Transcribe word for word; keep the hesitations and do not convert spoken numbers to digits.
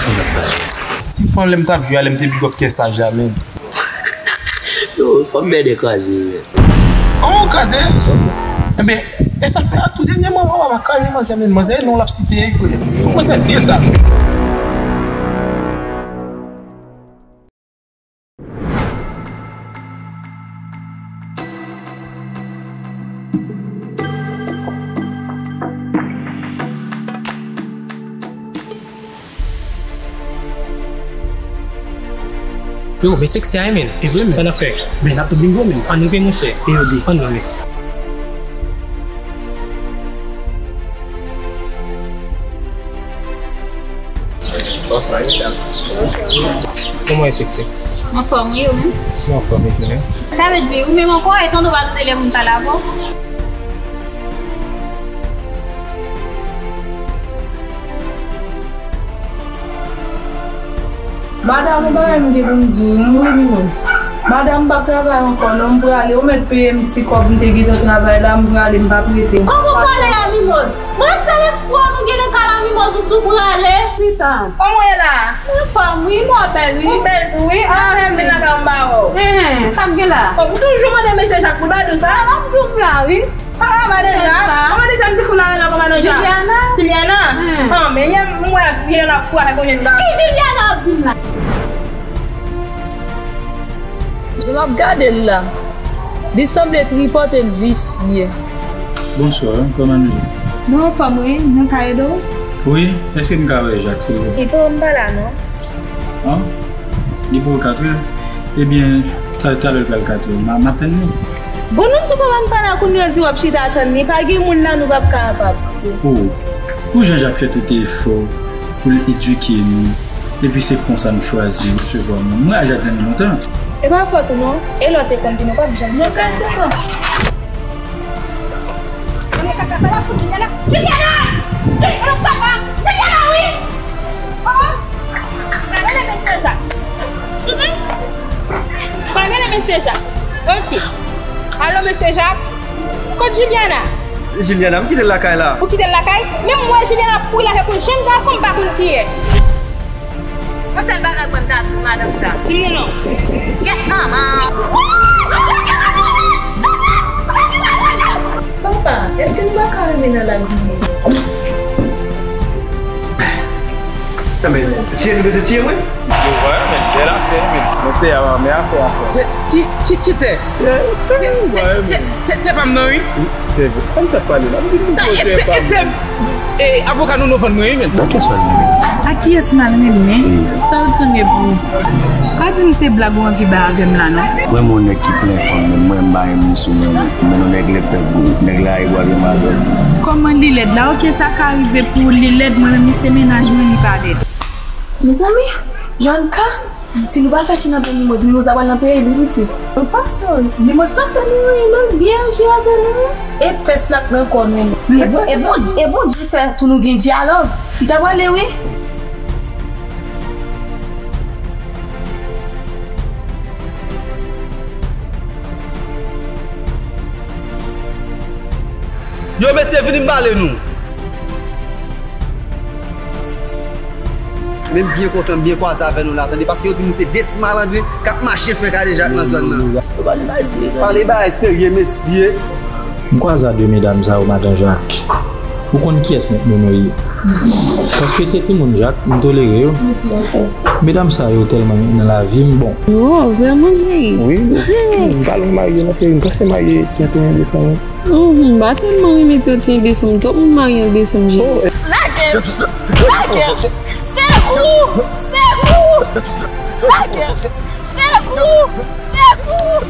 Ti fan lè m t ap jwe a, lè m te big up Kè Saj la menm. Yo, fanm bèdè kraze, wi. Oh, kraze? Enben, e sa k fè a, tou dènyèman, w ap kraze manzè, men manzè, non l ap site, frè. Fòk manzè deta. Yo, men seksi a, men. E vre, men. Sa n ap fè? Men, n ap tout bingo, men. Ann rive, monchè. E yo di. Ann rive. Kòman e seksi? Anfòm, wi, ou menm? Mwen anfòm, e ou menm? Sa vle di, ou menm ankò, e tande w pa tande lè moun pale avè w? Madanm, yon bagay m gen pou m di w, wi, wi, wi. Madanm, m p ap travay ankò, non, m prale. Ou mèt peye m ti kòb m te gentan travay la, m prale, m p ap rete. Kòman w prale a, Mimoz? Mwen, sèl espwa nou gen nan kay la, Mimoz, ou di w prale. Pita. Kòman w ye la? Anfòm, wi, mwen bèl, wi. Ou bèl tou, wi. An, mèsi. Vin lakay m ba w. Enhen, sa k gen la? Bon, m toujou mande mesye Jak pou l ba nou sa. Sa l ap di w m la, wi. Ah, ah, madan Jak. Kòman de sa m ti fou la, la, kòman madan Jak? Juliana. Juliana? Hmm. Ah, men yè m wè Juliana ap pwale konyen la. Ki Juliana ap di m la? Jan m ap gade l la, li sanble tripòt e l visye. Bonswa, kòman nou ye? Nou anfòm, wi. Nou ka ede w? Wi, èske m ka wè Jak, silvouplè? Li pa, m pa la, non. An? Li poko ka tou? Ebyen, ta, talè l pral ka tou. M a, m a tann li. Bon, nou di w pa ban m pale ak ou, nou di w ap chita tann li. Pa gen moun la, nou p ap ka anpab. O, pou jan Jak fè tout efò pou l edike nou, epi se konsa nou chwazi resevwa moun. Mwen a Jak zanmi lontan. E pa fòt ou non. E lè w te konn vin, ou p ap janm fè sa. Mwen kaka, sa w ap fout Juliana? Juliana! Juliana, kaka! Juliana, wi! Oh! Mwen rele mesye Jak. Mhm. Mwen rele mesye Jak. Ok. Alo, mesye Jak? Kot Juliana? Juliana, m kite l lakay la. Ou kite l lakay? Men m wè Juliana ap kouri lakay pou jèn gason m pa konn kiyès. Yon sèl bagay mwen ta di madanm sa. Di m non. Gèt manman. Papa, èske nou pa ka renmen nan lagriye? Sa men, se tiye nou bezwen tiye mwen? Yo, wè, men, bèl afè, men. Mwen te a, men afè, afè. Se, ki, ki, ki tè? Tè, tè, tè, tè, tè pa m nan, wi. Tè, kòm sa pale la, m di nou tè pa m. E, avoka nou, nou vann mwen, wi, men. Nan kesyon li menm. A kiyès m al renmen? Sa w di m e pou ou? Pa di m se blag ou anvi bay avè m la, non. Mwen, yon nèg ki plen fanm, men mwen, m pa renmen sou mwen, non. Men yon nèg lèd tankou ou. Nèg la, e bwa gen madanm. Kòman li lèd la? Oke, sa ka rive pou li lèd, mwen menm, li se mennaj mwen, li pa lèd. Mezanmi, John K, si nou pa fè chen nan pye Mimoz, Mimoz ap pral nan peye li, piti. Nou pa sòt. Mimoz pa fè nou anyen, non, l byen aji avè nou. E pès la k nan kò nou. E bon, e bon, e Bondye fè pou nou gen dyalòg. Li ta prale, wi. Yo, mesye, vini m pale nou. Men m byen kontan, m byen kwaze avè nou la, tande, paske yo di m se de ti malandren k ap mache fè kadejak nan zòn nan. Pale bagay serye, mesye. M kwaze a de medam sa yo, madan Jak. Ou konn kiyès mèt nou yo ye? Paske se timoun Jak, m tolere yo. Medam sa yo tèlman nan lavi m, bon. Oh, vrèman, cheri? Wi. M pa lwen marye non, cheri, m panse marye trannteyen desanm. Mhm, m pa tèlman renmen trannteyen desanm. Twòp moun marye an desanm, cheri. Lagè! Lagè! Sekou! Sekou! Lagè! Sekou! Sekou!